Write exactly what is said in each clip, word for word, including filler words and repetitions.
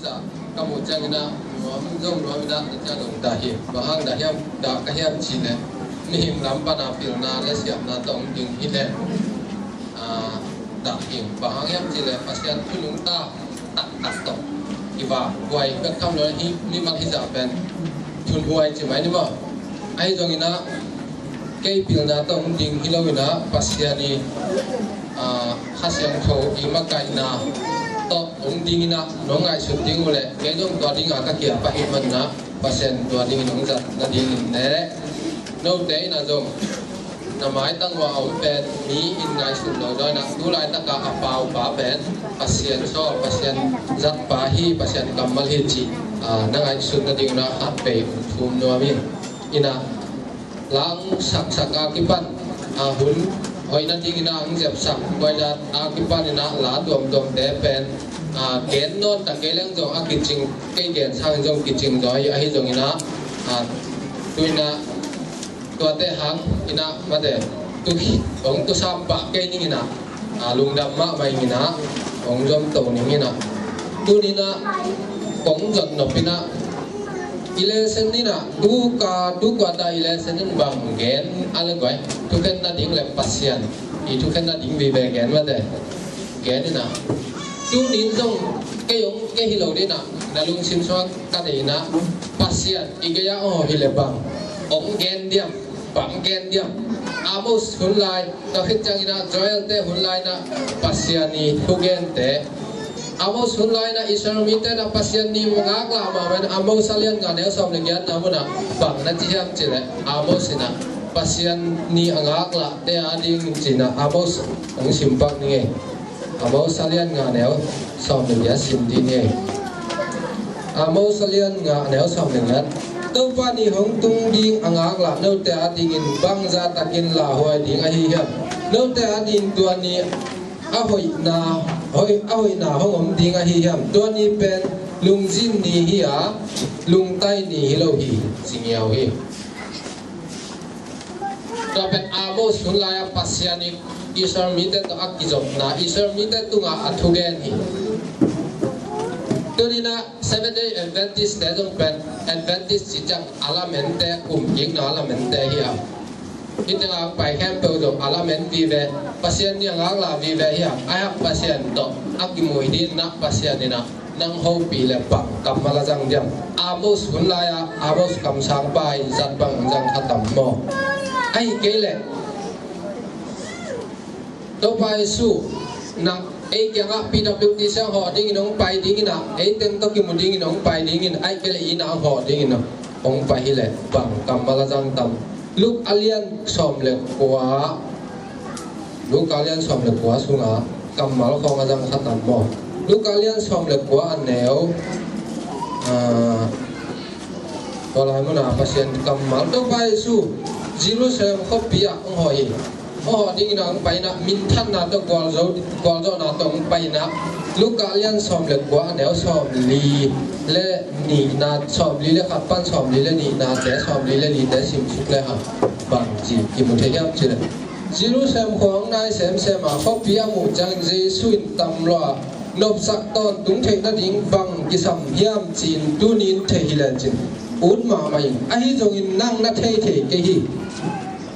Ka muh ciangin ah nuam zong nuam in ah, na ciang zong dah hi. Bang hang dah hiam, dah ka hiam cih leh, mihing lam pan a pilna le siamna tawh hong ding hi leh, ah, dah hi. Bang hang hiam cih leh Pasian thu nungta taktak tawh kivakhuai bek tham lo hi. Mimal hizah pen thunhuai ci mai ni maw. Ahi zongin ah kei pilna tawh hong ding hi lo in ah, Pasian i, ah, Kha Siangtho i makaihna tawh hong ding in ah, nong ngaihsut ding uh leh, kei zong tua ding a ka kiap ahih manin ah, Pasian tua dingin hong zat nadingin leh, note in ah zong na maitang uh a om pen mi in ngaihsut lo zaw in ah, tu laitak a a pau pa pen Pasian sawl, Pasian zat pa hi, Pasian kammal hi cih, ah, na ngaihsut nading un ah khat vei hong thum nuam hi. In ah la hong saksak a kipan, a hun hoih nadingin ah hong zepsak, hoih dan a kipan in ah la tuamtuamte pen, a, gen nawn ta kei leng zong a kicing, kei gen sangin zong kicing zaw hi. Ahi zongin ah, a, tu in ah tuate hang in ah mate, tu, hong tu sam pah kei ning in ah, a, lungdam mahmah ing in ah, hong zom to ning in ah. Tuni in ah kong zot nop in ah, i lesson in ah, tu ka, tu ka ta i lesson in bang gen a le guai, thukhen nading le Pasian i thukhen nading vive gen mate, gen in ah. Tuni in zong kei hong, kei hi lo ding in ah, na lungsim sungah ka deih in ah, Pasian i gei ah hong hawh hi leh bang hong gen diam, bang gen diam. Amos hun lai, tua khit ciangin ah Joel-te hun lai in ah Pasian i thugente. Amos hun lai in ah Israel mite in ah Pasian ni ngaklah mahmah in, Amos a lian nga neu sawm le giatna mun ah bang na ci hiam cih leh, Amos in ah Pasian ni a ngaklahte a ding ci in ah Amos hong sim pak ning ei. Amos a lian nga neu sawm le giat sim ding ei. Amos a lian nga neu sawm le giat. Topa ni hong tung ding a ngaklah note a dingin bangzah takin lauhuai ding ahi hiam? Note a ding tua ni a hoihna, hoih, a hoihna hong om ding ahi hiam? Tua ni pen lungzin ni hi a, lungtai ni hi lo hi, ci ngiau hi. Tua pen Amos hun lai-a Pasian in Israel mite tawh a kizopna, Israel mite tungah a thugen hi. Tuni in ah Seventh Day Adventist-te zong pen, Adventist cih ciang a lamente, kumkikna a lamente hi a. Hih tengah pai khempeuh zong a lamen vive, Pasian ni a ngaklah vive hi a. Ahi hang Pasian tawh a kimu hi ding in ah, Pasian in ah nang hopih leh bang kammal a zang diam? Amos hun lai-a Amos kamsangpa i zat bang zang kha tam maw? Ahih kei leh Topa Jesu na ei kiangah P W T siang hawh dingin hong pai ding in ah, ei teng tawh kimu dingin hong pai ding in, ahih kei leh i na hawh dingin hong pai hi leh bang kammal a zang tam? Luke a lian sawm le kua, Luke a lian sawm le kua sungah kammal khawng a zang kha tam maw? Luke a lian sawm le kua a neu, ah, tua lai mun ah Pasian kammal, Topa Jesu Jerusalem khuapi ah hong hawh hi. Hong hawh dingin ah hong pai in ah, minthanna tawh gualzo, gualzawhna tawh hong pai in ah, Luke a lian sawm le kua a neu sawmli le nihna, sawmli le khat pan sawmli le nihnate, sawmli le lite simsuk le hang bang ci kimu thei hiam cih leh, Jerusalem khua hong nai semsem a, khuapi a muh ciangin Jesu in tam lua a, nopsak tawntung theih nading bang kisam hiam ci-in tuni in thei hi lecin ut mahmah in. Ahi zongin nang na theithei kei hi.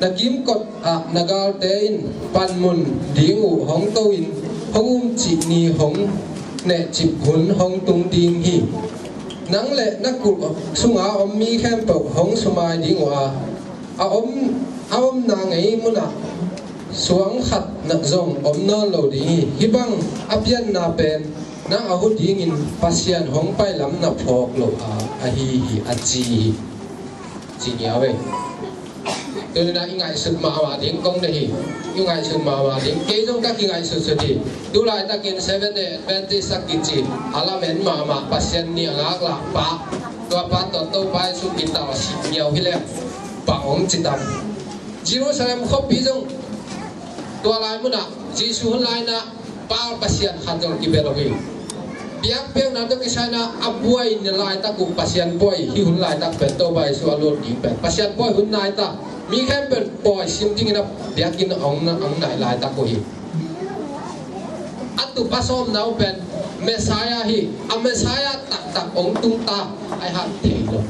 Na kimkot ah na galte in panmun ding uh hong to in, hong umcih ni, hong nehcip hun hong tung ding hi. Nang le na kulh sunga om mi khempeuh hong sumai ding uh a, a om, a omna ngei munah suang khat na zong om nawn lo ding hi. Hih bang a pianna pen nang a hu dingin Pasian hong pai lam na phawk loh a, ahi hi, a ci hi. Ci ngiau ei. Tuni in ah i ngaihsut mahmah ding kong deih hi. I ngaihsut mahmah ding. Kei zong ka kingaihsutsut hi. Tu laitakin Seventh Day Adventist a kici a lamen mahmah Pasian ni a ngaklah pa, tua pa tawh Topa Jesu kitalsik ngiau hi leh bang hong ci tam? Jerusalem khuapi zong tua lai munah Jesu hun lai-in ah Baal pasian khat zong kibia lo hi. Biakpiakna tawh kisai-in ah a buaina laitak uh, Pasian buai, hih hun laitak pen Topa Jesu a lut ding pen Pasian buai hun nai ta. Mi khempeuh pawi sim dingin a biakinn a hong na, hong nai laitak uh hi. A tup a sawmna uh pen Messiah hi, a Messiah taktak hong tung ta, ai hang thei lo.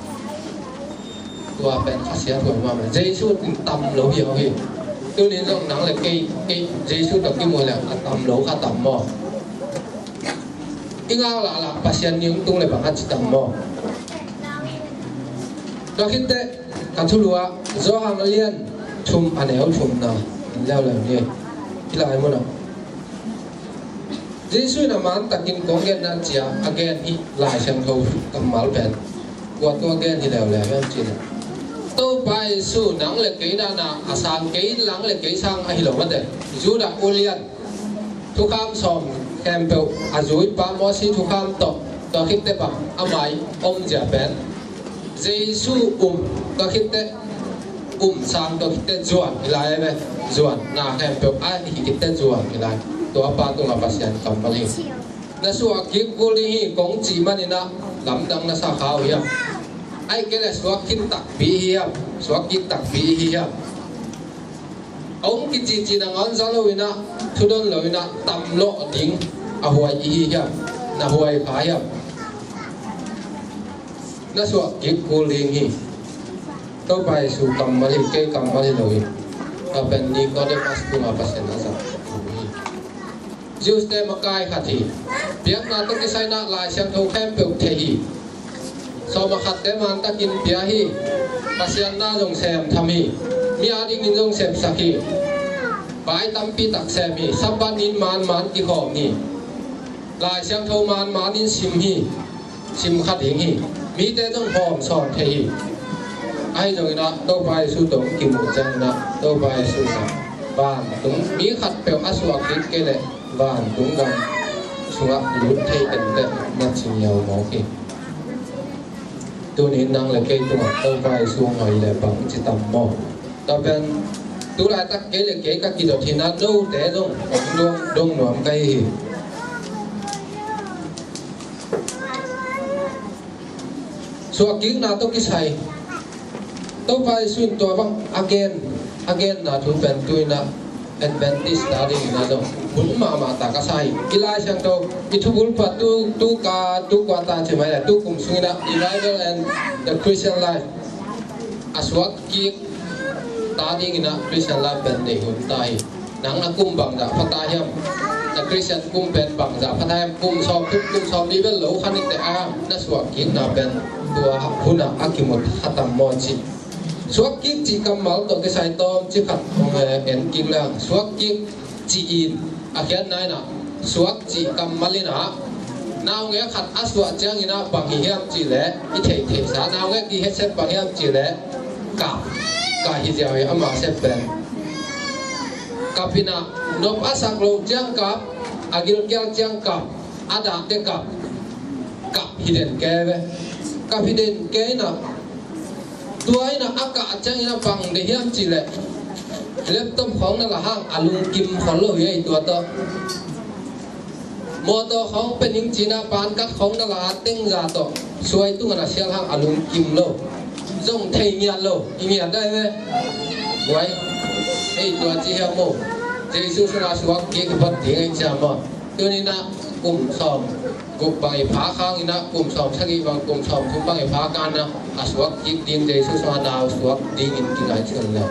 Tua pen khasiat huai mahmah. Jesu in tam lo hi, hi. Tunin zong nang le kei, kei Jesu tawh kimu le a tam lo kha tam maw? I ngak lala Pasian ni hong tung le bang a ci tam maw? Tua khitteh ka thulu ah Johan a lian thum a neu thumna leuleu ni. Hi lai mun ah Jesu in a man takin kong genna cia a gen hi Lai Siangtho kammal pen. Kua tua gen hi leuleu hiam cih leh, Topa Jesu nang le kei dana a sang, kei nang le kei sang ahi lo mate. Judah ulian thukham sawm khempeuh a zuipa Mosi thukham tawh, tua khitteh bang a mai omzia pen Jesu um, tua khitteh um sang, tua khitteh zuan hi lai ve. Zuan na khempeuh a hi khitteh zuan hi lai. Tua pa tungah Pasian kammal hi. Na suak kik kul ding hi kong cih manin ah lamdang na sa kha uh hiam? Ahih kei leh suak kik takpi hi hiam? Suak kik takpi hi hiam? Hong kicici nangawn za lo in ah, thudon lo in ah, tam lawh ding a huai i hi hiam? Na huai kha hiam? Na suak kik kul ding hi. Topa Jesu kammal hi, kei kammal hi lo hi. Tua pen Nicodemus tungah Pasian a zat hi. Jews-te makai khat hi. Biakna tawh kisai in ah Lai Siangtho khempeuh thei hi. Sawm a khatte man takin pia hi. Pasian na zong sem tham hi. Mi adingin zong sepsak hi. Pai tampi tak sem hi. Sabbath ni in man man kikhawm hi. Lai Siangtho man man in sim hi. Sim kha ding hi. Mite zong hawm sawn thei hi. Ahi zongin ah Topa Jesu tawh kimuh ciangin ah Topa Jesu in ah vantung mi khatpeuh a suak kik kei leh vantung gam sungah lut thei tengteng na ci ngiau mawk hi. Tuni in nang le kei tungah Topa Jesu hong hawh leh bang ci tam maw? Tua pen tu laitak kei le kei ka kidot hi in ah note zong hong dong, dong nuam ka hi hi. Suak kikna tawh kisai Topa Jesu in tua bang a gen, a genna thu pen tu in ah Adventist ta dingin ah zong hun mahmah tak a sa hi. I Lai Siangtho, i thubulphuh tu, tu ka, tu kua ta ci mai leh, tu kum sungin ah Revival and the Christian Life, a suak kik ta dingin ah Christian life pen nei hun ta hi. Nang na kum bangzah pha ta hiam? Na Christian kum pen bangzah pha ta hiam? Kum sawm thum, kum sawm li bel lo kha ni teh a, na suak kikna pen tua hun ah a kimu kha tam maw ci. Suak kik cih kammal tawh kisai tawmcik khat hong, eh, en kik leng. Suak kik cih in a khiatna in ah suak cih kammal in ah naungek khat a suah ciangin ah bang hi hiam cih leh, i theihtheihsa naungek i hetsep bang hiam cih leh kap, kap hi ziau hi. Ama sep pen kap in ah nop a sak loh ciang kap, a gilkial ciang kap, a dahte kap, kap hi den kei ve. Kap hi den kei in ah tua in ah a kah ciangin ah bang de hiam cih leh laptop khawng na la hang a lungkim khol lo hi ei tua tawh. Mawtaw khawng pe ning ci in ah pan card khawng na la a tengza tawh suai tungah na sial hang a lungkim lo. Zong thei ngiat lo, i ngiat dai ve. Buai, ei tua ci hiam maw? Jesu sungah suak kik hi phot ding ei ci hiam maw? Tuni in ah kum sawm guk bang i phak hangin ah kum sawm sagih bang, kum sawm thum bang i phak hangin ah a suak kik ding, Jesu sungah na suak dingin kingaihsun leh.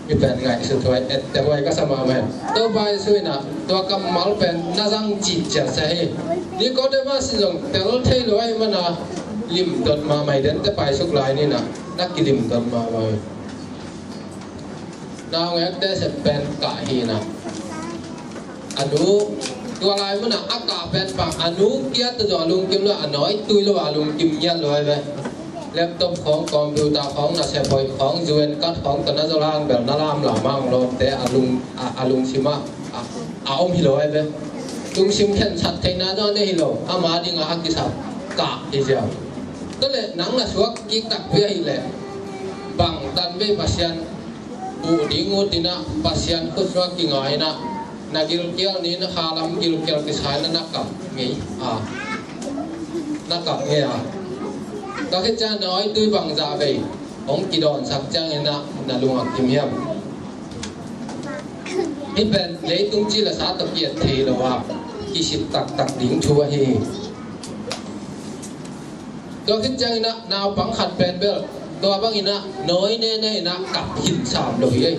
Mi pen ngaihsut huai, etteh huai ka sa mahmah hi. Topa Jesu in ah tua kammal pen na zang citciat sa hi. Nicodemus in zong tel thei lo ahih manin ah limdot mahmah hi, dente paisuk lai ni in ah na kilimdot mahmah hi. Naungekte sep pen kah hi in ah a nu, tua lai munah a kah pen bang a nu kia tawh zong a lungkim lo, a nawitui lo a lungkim ngiat lo hi ve. Laptop khawng, computer khawng, na sep hoih khawng, U N card khawng tawh na zol hang bel na lamlam hang lawmte a lung, a, a lungsim ah a, a om hi lo hi ve. Lungsim khensat theihna zong a nei hi lo, ama dingah a kisap kah hi ziau. Tua leh nang na suak kik takpi ahih leh bangtan vei Pasian buh ding ut in ah Pasian khut sungah kinga in ah na gilkial ni in ah khalam gilkial kisai in ah na kap ngei a, na kap ngei a. Tua khit ciang nawitui bangzah vei hong kidawnsak ciangin ah na lung a kim hiam? Hih pen leitung ci le sa tawh ki-et thei lo a, kisik taktak ding thu ahi hi. Tua khit ciangin ah naupang khat pen bel tua bangin ah nawi nene in ah kap khin sam lo hi ei.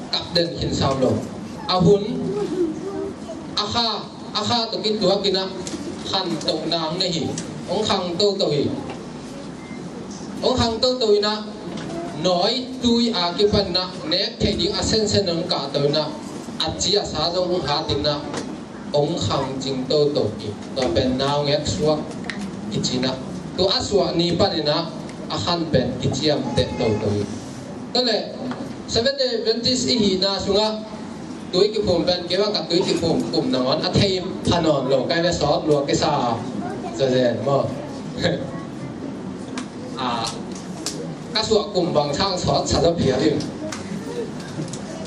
Kap den khin sam lo. A hun a kha a kha tawh kituakin ah khantohna hong nei hi. Hong khang toto hi. Hong khang toto in ah nawi tui a kipan in ah nek theih ding a sensen hong kahto in ah a ci a sa zong hong hatin ah hong khang cing toto hi. Tua pen naungek suak kici in ah tua a suah ni panin ah a khan pen kiciamteh toto hi. Tua leh Seventh Day Adventist i hihna sungah tui kiphum pen kei bang ka tui kiphum kum nangawn a thei pha nawn lo, kai ve sawt lua kisa zazen maw? A, ka suah kum bang sang sawt sa zaw phial in.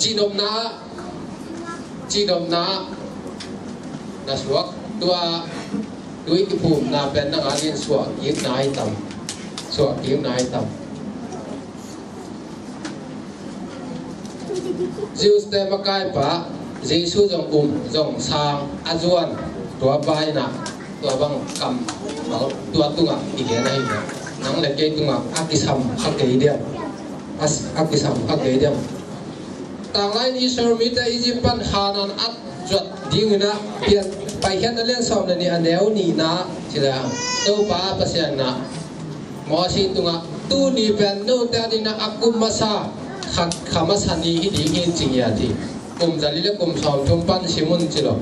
Cihnopna, cihnopna na suak tua tui kiphumna pen nang adin suah kikna hi tam. Suah kikna hi tam. Jews te makaipa Jesu zong um zong sang a zuan tua pa in ah tua bang kam tua tungah i gen ahi ve. Nang le kei tungah a kisam kha kei diam. A kisam kha kei diam. Tanglai in Israel mite Egypt pan Khanaan a zuat dingin ah pian Paikhiatna lian sawm le nih a neu nihna ci le hang Topa Pasian in ah Mosi tungah tuni pen note adingin ah a kum masa kha, kha masa ni hi ding hi ci ngiat hi. Kum zali le kum sawmthum pan sim un ci lo.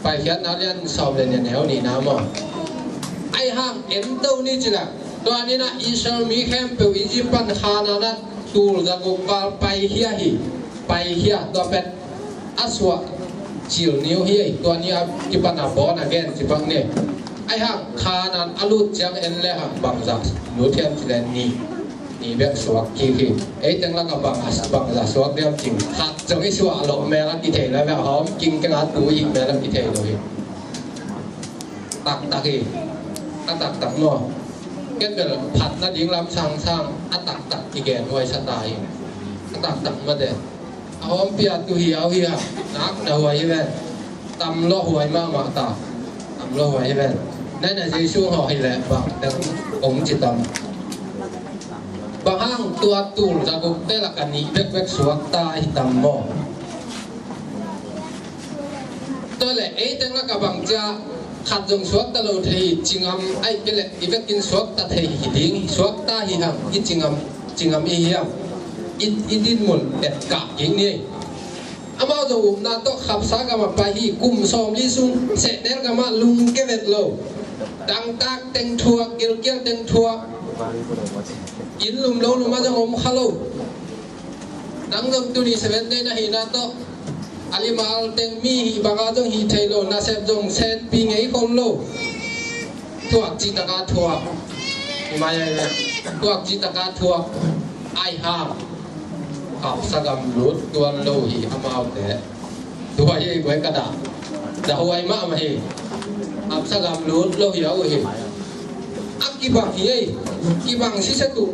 Paikhiatna lian sawm le nih a neu nihna maw? Ahi hang en to ni ci le. Tua ni in ah Israel mi khempeuh Egypt pan Khanaan ah tul zaguk val paikhia hi. Paikhia tua pen a suah cil ni uh hi. Tua ni a kipan a born again ci bang ni. Ahi hang Khanaan a lut ciang en le hang bangzah lut hiam ci le nih, nih bek suak kik hi. Ei teng lakah bang, bangzah suak diam cing khat zong i suah loh mel a kithei lo ve, a hawm king keng a tu i hih mel a kithei lo hi. Taktak hi. A taktak maw? Ken bel phat nading lam sangsang a taktak i gen huai sa ta hi. A taktak mate. A hawmpi a tu hi au hi a, nak na huai hi ven. Tam lua huai mahmah ta. Tam lua huai hi ven. Nai na Jesu haw hi leh bang dang ong ci tam. Bang hang tua tul zaguk te lak a nih bekbek suak ta hi tam maw? Tua leh ei teng lak a bang cia khat zong suak ta lo thei hi, cingam aih kei leh i vekin suak ta thei hi ding, suak ta hi hang, i cingam, cingam i hiam, i, i dinmun et kah kik ni. Amau zong upna tawh khapsa gam a pai hi, kum sawmli sung sehnel gam ah lungke vet lo. Dangtak teng thuak, gilkial teng thuak. Inn lum lo lum ah zong om kha lo. Nang zong tuni Seventh Day na hihna tawh a limal teng mi hih bangah zong hih thei lo, nasep zong senpi ngei khol lo. Thuak citak a thuak. Mai ai ve. Thuak citak a thuak. Ai hang. Khapsa gam lut tuan lo hi amaute. Tua hi guai ka dah. Dah huai mahmah hi. Khapsa gam lut lo hi a uh hi. A kibang hi ei. Kibang sisat uh.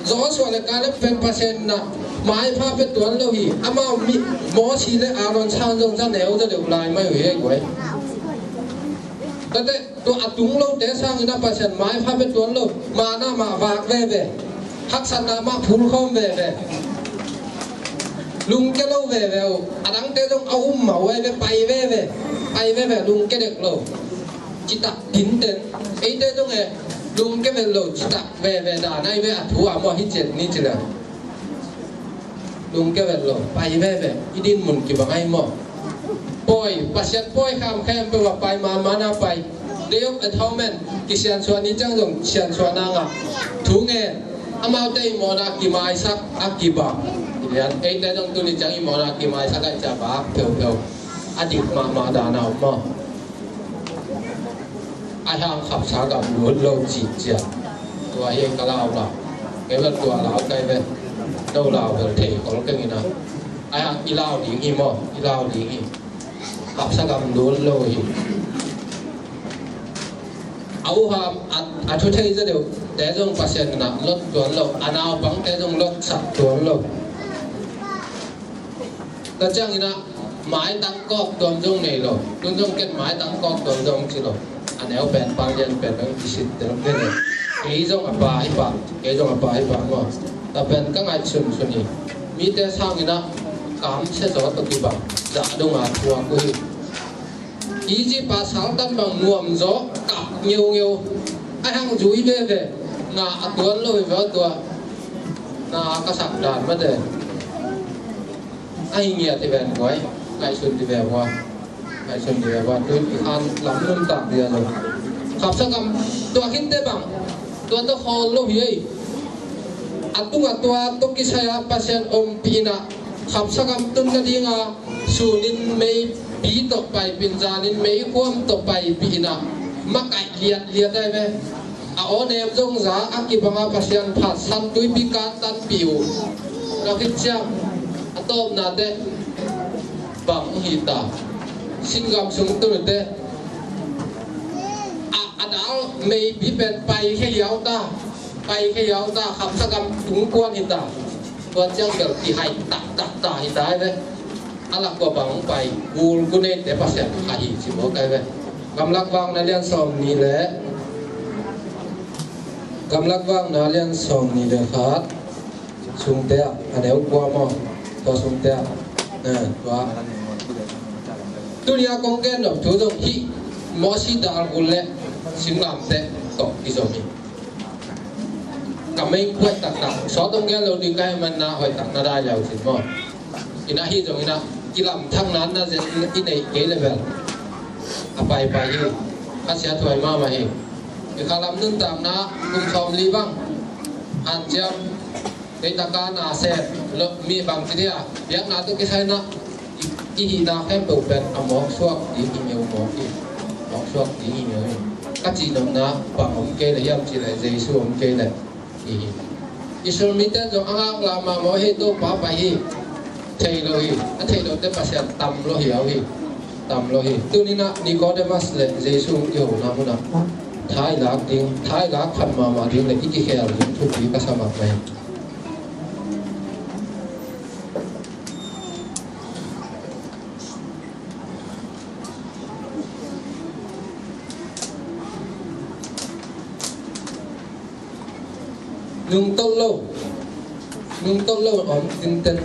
Joshua le Caleb pen Pasian in ah maipha pia tuan lo hi. Amau mi Mosi le Aaron sang zong za neu za deuh lai mai uh hi ei guai. Tate tua a tung lote sangin a Pasian maipha pia tuan lo. Mana mah vak veve. Haksatna mah phulkhawm veve. Lungke lo veve uh. A dangte zong a um mah uh ai ve, pai veve. Pai veve, lungke dek lo. Citak tinten. Eite zong e lungke vet lo, citak veve dan ai ve a thu a maw hi ciat ni ci le. Lungke vet lo, pai veve, i dinmun kibang ai maw? Pawi, Pasian pawi kham khempeuh a pai, mahmah na pai. Day of Atonement, kisiansuah ni ciang zong siansuah na ngah. Thu ngen, amaute i mawhna kimaisak a kibang. Lian, eite zong tuni ciang i mawhna kimaisak a i ciah bak pheupheu. A dik mahmah dan a om maw? Ai hang khapsa gam lut lo cih ciang. Tua hi ka lau lau. Kei bel tua lau kai ve. No lau bel thei kol keng ina. Ai hang i lau ding hi maw? I lau ding hi. Khapsa gam lut lo hi. A uham a, a thu thei za deuh te zong Pasian na lot tuan lo. A naupang te zong lot sak tuan lo. Tua ciang ina Maitang kawk tuam zong nei lo. Tun zong ken maitang kawk tuam zong ci lo. A neu pen pang lian pen dong kisit tel pen. Kei zong a pa hi pah, kei zong a pa hi pah maw. Tua pen ka ngaihsun sun hi. Mite sangin ah kamsia zaw tawh kibang, zah dong a thuak uh hi. Egypt a saltan bang nuam zaw kap ngeungeu. A hang zui veve. Na a tuan lo hi veu tua. Na ka sak dan mate. A hi ngiat hi ven guai. Ngaihsun ti ve vua. Ngaihsun ti ve vua. Tun i khan lam nuntak dia lo. Khapsa gam tua khinte bang. Tua tawh khawl lo hi ei. A tung a tua tawh kisai a Pasian ompih in ah khapsa gam tun nading a sunin meipi tawh paipih in, zanin meikuam tawh paipih in ah makaih liatliat ai ve. A aw nem zong za a kibang a Pasian phat san tuipi kan tanpih uh. Lawkhit ciang a tawpna teh bang hi ta. Singam sung tun teh a, a dal meipi pen pai khe hiau ta. Pai khe hiau ta, khapsa gam tung kuan hi ta. Tua ciang bel kihaih taktak ta hi ta ai ve. A lak kua bang hong pai, gul gu neite Pasian kha hi ci mawk ai ve. Gamlak Vakna lian sawm nih le, Gamlak Vakna lian sawm nih le khat sungte ah, a neu kua maw, tua sungte ah, eh, tua. Tuni a kong gen nop thu zong hih Mosi dal gul le singlamteh tawh kizom hi. Ka meng kuat taktak, sawt hong gen lo ding ka hih manin ah hoih tak na dai leu cin maw. In ah hih zongin ah kilamthakna na zen i neih kei le bel a paipai hi. A siathuai mahmah hi. I khalam nuntakna kum sawmli bang hanciam, deihtak a na sem lo mi bang ci dia, biakna tawh kisai in ah i hihna khempeuh pen a mawksuak ding hi ngeu mawk hi. Mawksuak ding hi ngeu hi. Ka cihnopna bang om kei le hiam cih leh Jesu om kei le hi hi. Israel mite zong a ngaklah mahmah hi, Topa pai hi. Thei lo hi. A thei lote Pasian tam lo hiau hi. Tam lo hi. Tuni in ah Nicodemus le Jesu i hona munah thailak ding, thailak khat mahmah ding le i kikhel ding thupi ka sa mahmah hi. Nungtolh lo, nungtolh lo om tinten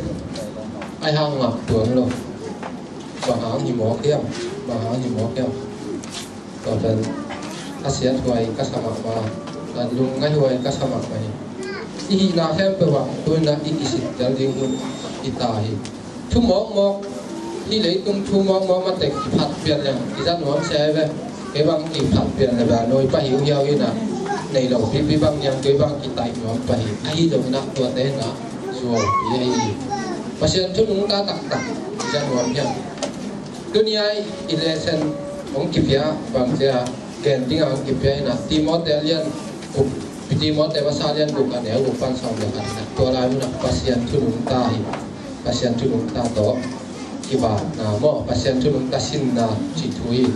ai hang ngak tuan lo. Bang hang hi mawk hiam, bang hang hi mawk hiam. Tua pen a siathuai ka sa mahmah, a lungngaihhuai ka sa mahmah hi. I hihna khempeuh ah tu in ah i kisittel ding hun hi ta hi. Thu mawkmawk, hih leitung thu mawkmawk mate kiphat pian leng kizat nuam se ve. Kei bang kiphat pian le bel nuai pah hi uh hiau hi in ah, nei lo pipi bang niangtui bang kitaih nuam pah hi. Ahi zongin ah tuate in ah zuau hi ahi hi. Pasian thu nungta taktak kizat nuam hiam. Tuni a i lesson hong kipia bangcia gen ding a hong kipia in ah, Timote a lian guk, Timote masa a lian guk a neu guk pan sawm le khat in ah, tua lai mun ah Pasian thu nungta hi. Pasian thu nungta tawh kivakna maw, Pasian thu nungta sinna cih thu hi.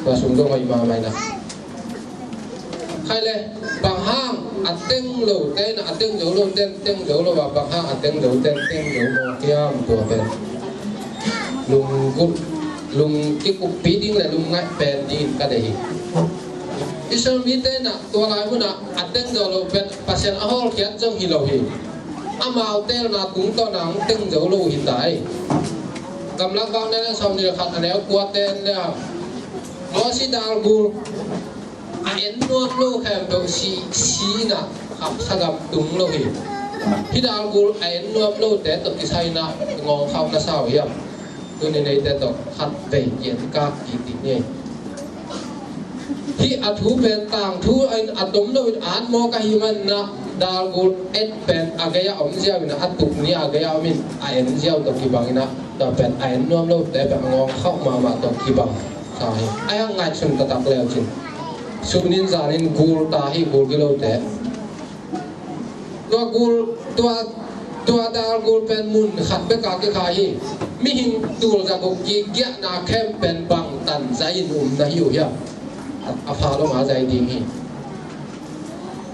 Tua sung dong hoih mahmah in ah. Khai le, bang hang a teng lote in ah, a teng zo lote in teng zo lo a, bang hang a teng zote in teng zo mawk hiam, tua pen lungkup, lung kikuppi ding le lungngaih pen ding ka deih hi. Israel mite in ah tua lai mun ah a teng zo lo pen Pasian a hawlkhiat zong hi lo hi. Amau telna tungtawn a hong teng zo lo hi ta hi. Gamlak Vakna lian sawm nih le khat a neu kuate en le a, Mosi dalgul a en nuam lo khempeuh si, si in ah khapsa gam tung lo hi. Hih dalgul a en nuam lote tawh kisai in ah ngawng khauh na sa uh hiam? Tuni neite tawh khat vei kian kak kik ding hi. Hih a thu pen tangthu in a tom lo in at mawk ahih manin ah dalgul et pen a gei a om ziau in ah, a tuk ni a gei a om in a en ziau tawh kibang in ah, tua pen a en nuam lote pen a ngawng khauh mahmah tawh kibang. Sa hi. Ai hang ngaihsun taktak leu cin. Sunin zanin gul ta hi, gul gilote. Tua gul, tua, tua dalgul pen mun khat bek a kikha hi. Mihing tul za guk kigiahna khempeuh pen bangtan zai in um na hi uh hiam? A, a pha lo ma zai ding hi.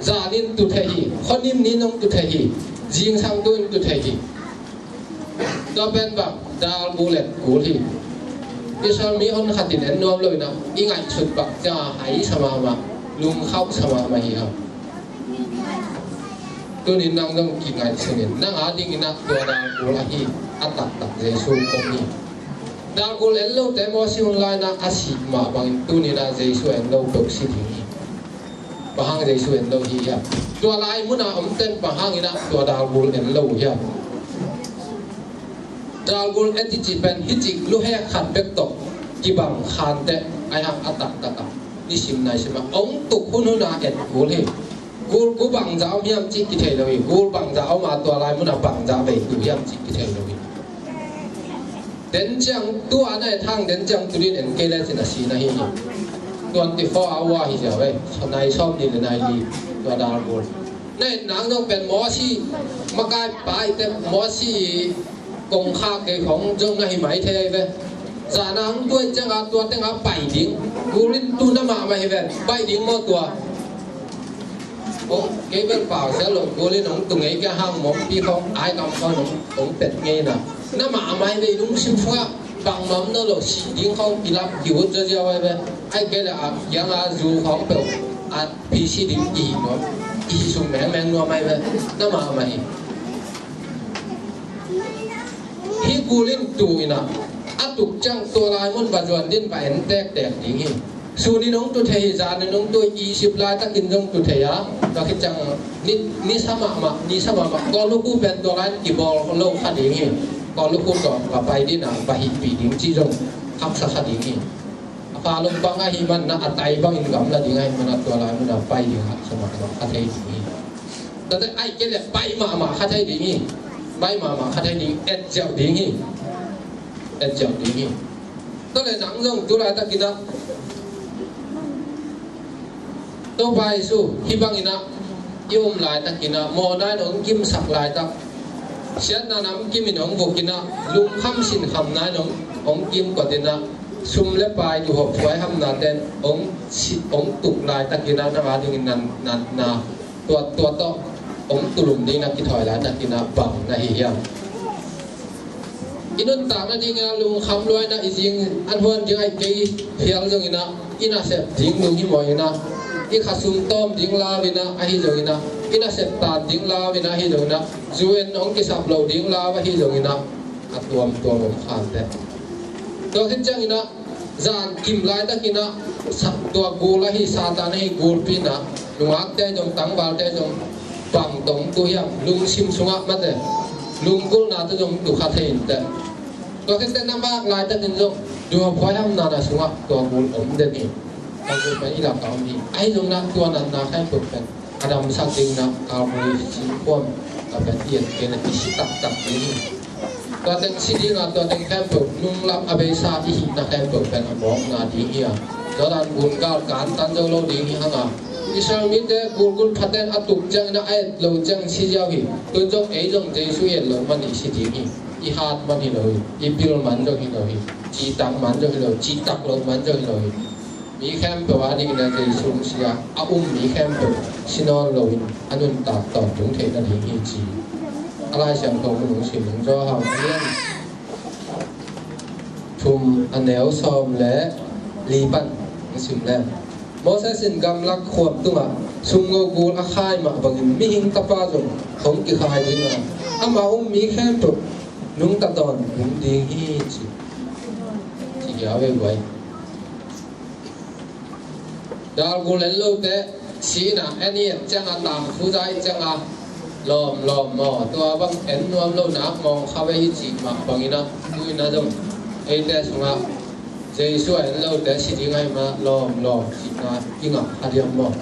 Zanin tu thei hi. Khuanim nin hong tu thei hi. Zingsang tu in tu thei hi. Tua pen bang dalgul et gul hi. Israel mi hon khat in en nuam lo in ah, i ngaihsut bang ciang a hai sa mahmah, lungkhauh sa mahmah hi hang. Tunin nang zong kingaihsun in, nang a dingin ah tua dalgul ahi a taktak Jesu om hi. Dalgul en lote Mosi hun lai-in ah a sih mah bangin tunin ah Jesu en lo peuh si ding hi. Bang hang Jesu en lo hi hiam? Tua lai mun a omten bang hangin ah tua dalgul en lo hiam? Dalgul en i cih pen hih cik luhek khat bek tawh kibang khanteh, ahi hang a taktak a nisim naisim a hong tuk hunhun a en kul hi. Gul gu bangzah om hiam cih kithei lo hi. Gul bangzah om a, tua lai mun a bangzah vei tu hiam cih kithei lo hi. Den ciang tu a na et hang, den ciang tu din en kei le cin a si na hi hi. Twenty-four hour hi ziau e. Nai sawm nih le nai li tua dalgul. Na et nang zong pen Mosi makai paite, Mosi kongkhak kei khong zong na hi mai thei ve. Zan a hong tuai ciang a tua teng a pai ding. Gul in tu na mahmah hi ve. Pai ding maw tua? Kong kei bel pau sia lo, gul in hong tu ngei kei hang mawngpi khong ai kam khong hong pet ngei na. Na mahmah hi ve, i lungsim sungah bangmah om nawn lo, sih ding khong kilap kiut ziauziau hi ve. Ai kei le a kiang a zu khong peuh a phi si ding i hi nuam, i hi sung mengmeng nuam hi ve. Na mahmah hi. Hih gul in tu in ah a tuk ciang tua lai mun va zuan din va en tektek ding hi. Sun in hong tu thei hi, zan in hong tu hi, Egypt laitakin zong tu thei a, tua khit ciang ni, ni sa mahmah, ni sa mahmah. Kawlukhu pen tua lai kibawl lo kha ding hi. Kawlukhu tawh va pai din a va hihpih ding cih zong haksa kha ding hi. A fa lum bang ahih man na a tai bangin gamla ding ahih man a tua lai mun a pai ding haksa mahmah kha thei ding hi. Tate ai kei le pai mahmah kha thei ding hi. Pai mahmah kha thei ding, et ziau ding hi. Et ziau ding hi. Tua le nang zong tu laitakin ah Topa Jesu hih bangin ah i um laitakin ah mawhna in hong kimsak laitak, siatna namkim in hong vukin ah lungkham sinkhamna in hong, hong kimkot in ah sum le pai duhop huaihamnate in hong si, hong tuk laitakin ah nang a dingin nan, natna tua, tua tawh hong tulum ding na kithawi laitakin ah bang na hi hiam? I nuntak nadingin ah lungkham lua in ah i zing an huan ding ahi kei phial zongin ah i nasep ding nung hi mawh in ah i khasum tawm ding lau in ah ahi zongin ah i nasep tan ding lau in ah ahi zongin ah zu en hong kisap lo ding lau ahi zongin ah a tuamtuam om khante. Tua khit ciangin ah zan kim laitakin ah sa, tua gul ahi Satan ahi gulpi in ah nungakte zong tangvalte zong bang tawh tu hiam, lungsim sungah mate lungkulhnate zong tu kha thei inteh. Tua khit ciang na vak laitakin zong duhop huaihamna na sungah tua gul om den hi. Tua gul pen i lakah om hi. Ahi zongin ah tua natna khempeuh pen a damsak dingin ah Calvary singkhuam a pen i et kei le i si taktak ding hi. Tua teng si ding a, tua teng khempeuh nunglam a beisa i hihna khempeuh pen a mawkna ding hi a, Jordan gun gal kantan zo lo ding hi hang a, Israel mite gulgul phaten a tuk ciangin a et lo ciang si ziau hi. Tun zong ei zong Jesu i et lo man i si ding hi. I hat man hi lo hi. I pil man zong hi lo hi. Citak man zong hi lo. Citak lo man zong hi lo hi. Mi khempeuh a dingin a Jesu hong si a, a um mi khempeuh si nawn loin a nuntak tawntung theih nading hi ci. A Lai Siangtho mun hong sim hong zaw hang a lian thum a neu sawm le li pan hong sim leng. Moses in gamlak khuam tungah sumngo gul a khai mah bangin mihing tapa zong hong kikhai ding a, amah um mi khempeuh nungta tawntung ding hi ci. Ci hiau ei guai. Dalgul en lote, sihna en i et cianga, tangthu za i et cianga, lawm lawm maw, tua bang en nuam lo nak mawng kha ve hi cih mah bangin a, tu-in a zong eite sungah Jesu a en lote si ding ahih manin lawm lawm cihna i ngah kha diam maw?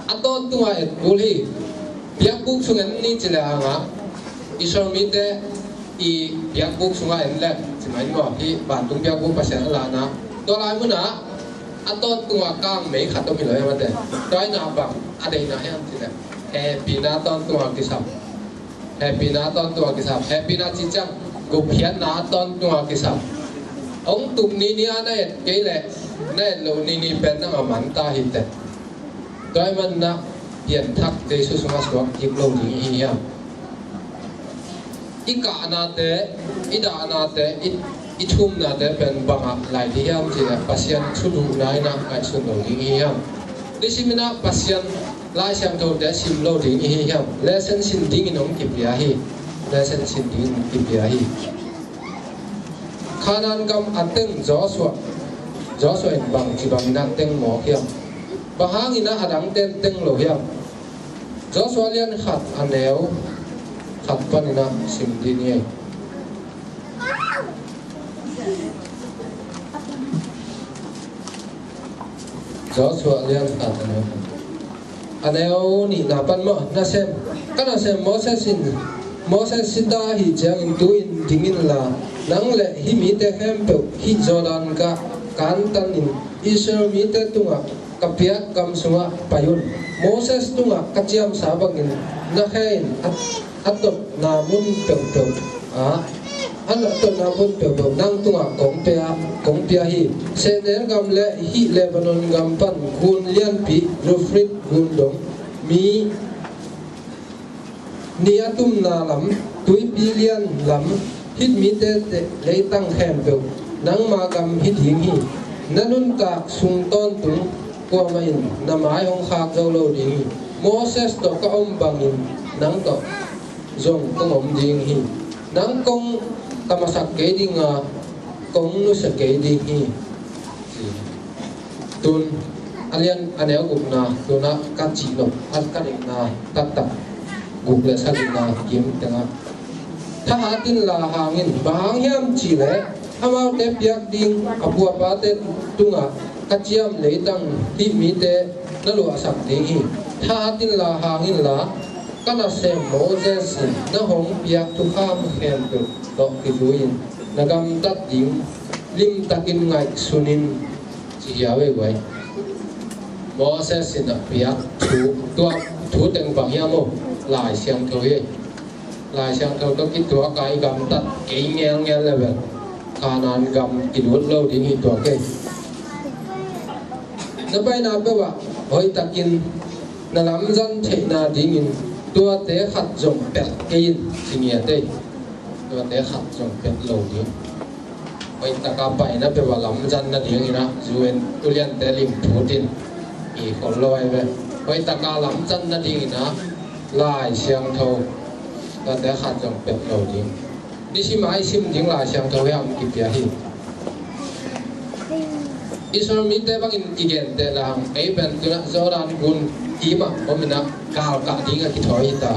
A tawntunga et kul hi. Biakbuk sung en ni ci le hangah Israel mite i biakbuk sungah en leng ci mai ni maw? Hih vantung biakbuk Pasian a lahna, tua lai munah a tawntunga kangmei khat om hi lo hi mate. Tua in a bang a deihna hiam ci leh, hehpihna a tawntunga kisam. Hehpihna a tawntunga kisam. Hehpihna cih ciang gupkhiatna a tawntunga kisam. Hong tuk ni ni a na et kei leh na et loh ni ni pen nang a man ta hi teh. Tua ahih manin a pianthak Jesu sungah suak kik lo ding i hi hiam? I kahnate, i dahnate, i I thumnate pen bangah lai ding hiam cih leh Pasian thuluhna in ah ngaihsun lo ding i hi hiam? Nisimin ah Pasian Lai Siangthote sim lo ding i hi hiam? Lesson sin dingin hong kipia hi. Lesson sin dingin hong kipia hi. Kanaan gam a teng Joshua, Joshua in bangci bangin a teng mawk hiam? Bang hangin ah a dangte in teng lo hiam? Joshua lian khat a neu khat panin ah sim ding hi. Joshua lian khat a neu khat. A neu nihna pan maw, nasem, ka nasem Moses in, Moses sita ahih ciangin tu-in ding inla, nang le hih mite khempeuh hih Jordan gah kantanin Israel mite tungah ka piak gam sungah pai un. Moses tungah ka ciamsa bangin na khe in a, a totna mun peuhpeuh ah, a totna mun peuhpeuh nang tungah kong pia, kong pia hi. Sehnel gam le hih Lebanon gam pan gun lianpi Euphrates gun dong mi ni a tumna lam, tuipi lian lam, hih mite leitang khempeuh nangma gam hi ding hi. Na nuntak sung tawntung kuamah in na mai hong khak zo lo ding hi. Moses tawh ka om bangin nang tawh zong kong om ding hi. Nang kong tamasak kei ding a, kong nusia kei ding hi. Tun a lian a neu gukna, tun ah ka cih nop, a ka deihna taktak guk le sagihna kim tengah. Thahat inla hang in, bang hang hiam cih leh amaute piak ding a pu a pate tungah ka ciam leitang hih mite na luahsak ding hi. Thahat inla hang inla, ka nasem Moses in na hong piak thukham khempeuh tawh kizui-in na gamtat ding limtakin ngaihsun in, ci hi a, vei guai. Moses in a piak thu, tua thu teng bang hiam aw? Lai Siangtho hi. Lai Siangtho tawh kituak a i gamtat kei ngelngel le bel Kanaan gam kilut lo ding hi, tua kei. Na paina peuh ah hoihtakin na lamzang theihna dingin tuate khat zong pelh kei in, ci ngiat ei. Tuate khat zong pelh lo ding. Hoihtaka paina peuh ah lamzang nadingin ah U N uliante lim phut in, i khol lo ai ve. Hoihtaka lamzang nadingin ah Lai Siangtho, tuate khat zong pelh lo ding. Nisim a i sim ding Lai Siangtho hiam kipia hi. Israel mite bangin i gente la hang, ei pen tun ah Jordan gun kim ah om in ah galkah ding a kithawi hi ta.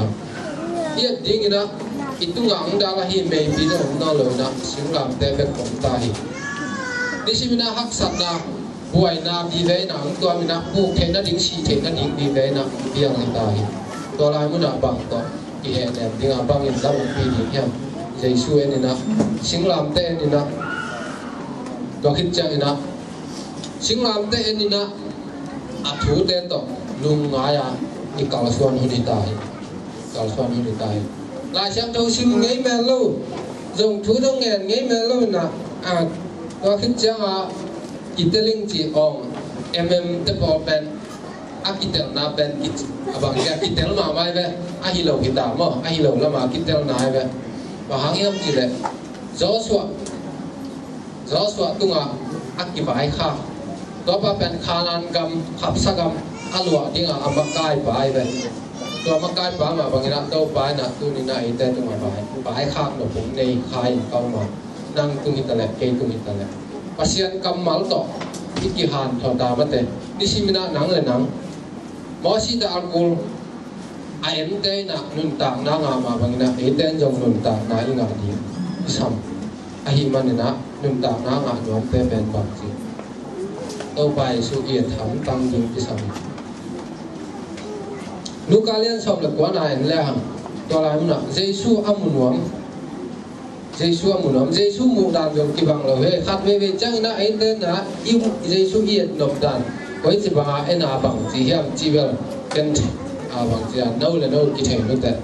I et dingin ah i tungah hong dal ahi meipi zong om nawn lo in ah singlamte bek om ta hi. Nisim in ah haksatna, buaina vive in ah hong tuam in ah, puk theih nading, sih theih nading vive in ah hong piang hi ta hi. Tua lai mun ah bang tawh i hehnem ding a, bangin lam hong pi ding hiam? Jesu en in ah, singlamte en in ah, tua khit ciangin ah singlamte en in ah a thute tawh lungngai a i kalsuan hun hi ta hi. Kalsuan hun hi ta hi. Lai Siangtho sim ngei mel lo, zong thu zong ngen ngei mel lo in ah, a, tua khit ciang a kiteling ci ong, M M te pawl pen a kitelna pen ki, a bang kia kitel mahmah ai ve, a hi lo hi ta maw, a hi lo lam a kitelna ai ve. Bang hang hiam cih leh Joshua, Joshua tungah a kivaikhak. Tua pa pen Kanaan gam, khapsa gam a luah dingah a makaipa ai ve. Tua makaipa mah bangin ah Topa in ah tuni in ah eite tungah vai, vaikhak nop hong nei kha in, ka um a, nang tung hi ta leh, kei tung hi ta leh, Pasian kammal tawh i kihanthawn ta mate. Nisim in ah nang le nang Mawsi ta a kul a ente in ah nuntakna ngah mah bangin ah eite in zong nuntakna i ngah ding i sam. Ahih manin ah nuntakna ngah nuamte pen bang ci, Topa Jesu i et hamtang ding kisam hi. Luka lian sawm le kuana en le hang, tua lai mun ah Jesu a mu nuam, Jesu a mu nuam, Jesu muh dan zong kibang lo hi. Khat veivei ciangin ah eite in ah i Jesu i et nop dan koici bang a en a bang ci hiam cih bel ken a bang ci a, no le no kithei nuteh.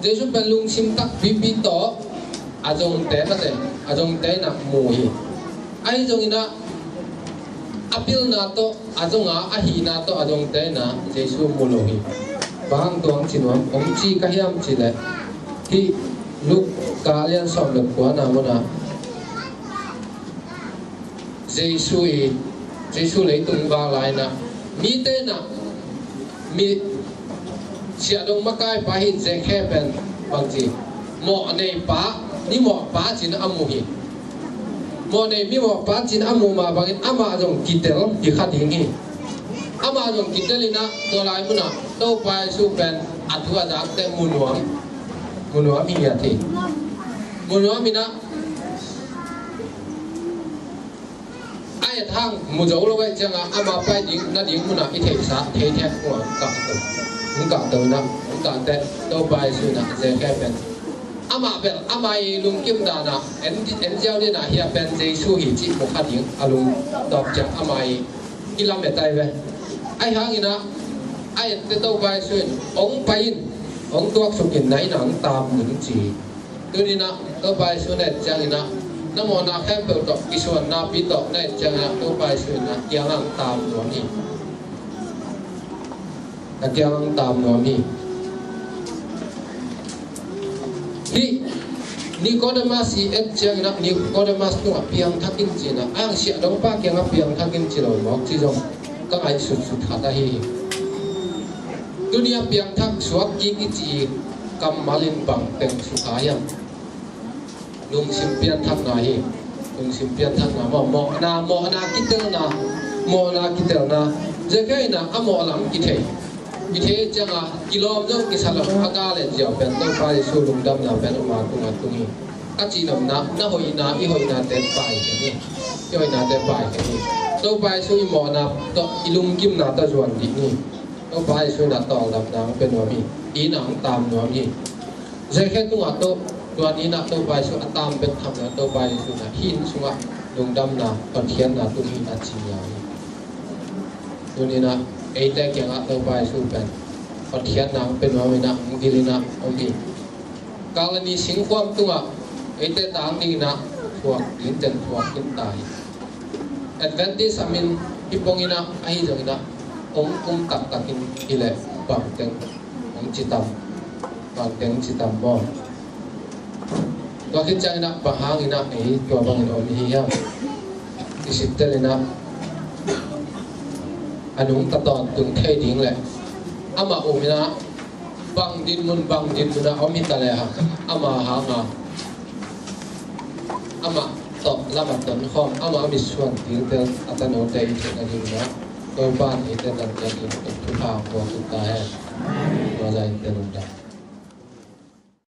Jesu pen lungsim takpipi tawh a zongte mate, a zongte in ah mu hi. Ahi zongin ah a pilna tawh, a zong a, a hihna tawh a zongte in ah Jesu mu lo hi. Bang hang tua hang ci nuam om ci ka hiam cih leh, hih Luka lian sawm le kuana mun ah Jesu i, Jesu leitung vak lai-in ah, mite in ah, mi siahdong makaipa hi Zakhe pen bangci, mawhneipa, mimawhpa ci-in a mu hi. Mawhnei mimawhpa ci-in a muh mah bangin amah zong kitel hi kha ding hi. Amah zong kitel in ah, tua lai munah Topa Jesu pen a thu a zakte mu nuam, mu nuam hi ngiat hi. Mu nuam in ah, a et hang mu zo lo ahih ciangah, ama pai ding, na ding munah i theihsa, thei thek hong kah to, hong kah to in ah, hong kah teh, Topa Jesu in ah Zakhe pen, amah bel ama i lungkim dan ah en, en ziau ding ah, hia pen Jesu hi cih mu kha ding a lungdam ciang ama i kilamet ai ve. Ahih hangin ah, a et teh Topa Jesu in, hong pai in, hong tuaksuk in, na inn ah hong tam un ci. Tuni-in ah Topa Jesu na et ciangin ah, na mawhna khempeuh tawh, kisuan napi tawh na et ciangin ah, Topa Jesu in ah kiangah hong tam nuam hi. A kiangah hong tam nuam hi. Hih Nicodemus i et ciangin ah, Nicodemus tungah piangthak in ci-in ah, a hang siahdongpa kiangah piangthak in ci lo mawk, ci zong ka ngaihsutsut khat ahi hi. Tuni-a piangthak suak kik i cih kammal in bang teng sukha hiam? Lungsim pianthakna hi. Lungsim pianthakna maw, mawhna, mawhna kitelna, mawhna kitelna. Zakhe in ah a mawh lam kithei, kithei ciangah kilawm zong kisa lo, a gal et ziau pen Topa Jesu lungdamna pen ama tungah tung hi. Ka cihnopna, na hoihna, i hoihnate paikhen hi. I hoihnate paikhen hi. Topa Jesu i mawhna tawh, i lungkimna tawh zuan dih ni. Topa Jesu in ah tawldamna hong pia nuam hi. Inn ah hong tam nuam hi. Zakhe tungah tawh, tua ni-in ah Topa Jesu a tam bek tham lo, Topa Jesu in ah hih inn sungah lungdamna, Pathian na tung hi, a ci hi. Tuni-in ah eite kiangah Topa Jesu pen Pathian na hong pia nuam in ah, hong gil in ah om hi. Kal ni singkhuam tungah eite tang dingin ah thuak, limten thuak khin ta hi. Adventist a min hi pongin ah, ahi zongin ah, hong kum taktakin hi leh bangteng hong ci tam, bangteng hong ci tam maw? Tua khit ciangin ah bang hangin ah ei tua bangin om hi hiam? I sittel in ah, a nungta tawntung thei ding leh amah um in ah, bang dinmun, bang dinmun ah om hi ta lehang, ama hanga, amah tawh lam a tonkhawm, ama mitsuan tiltel a tanote i theihna dingin ah, Topa in eite tante in thupha hong pia ta hen. Tua zah in tel un dah.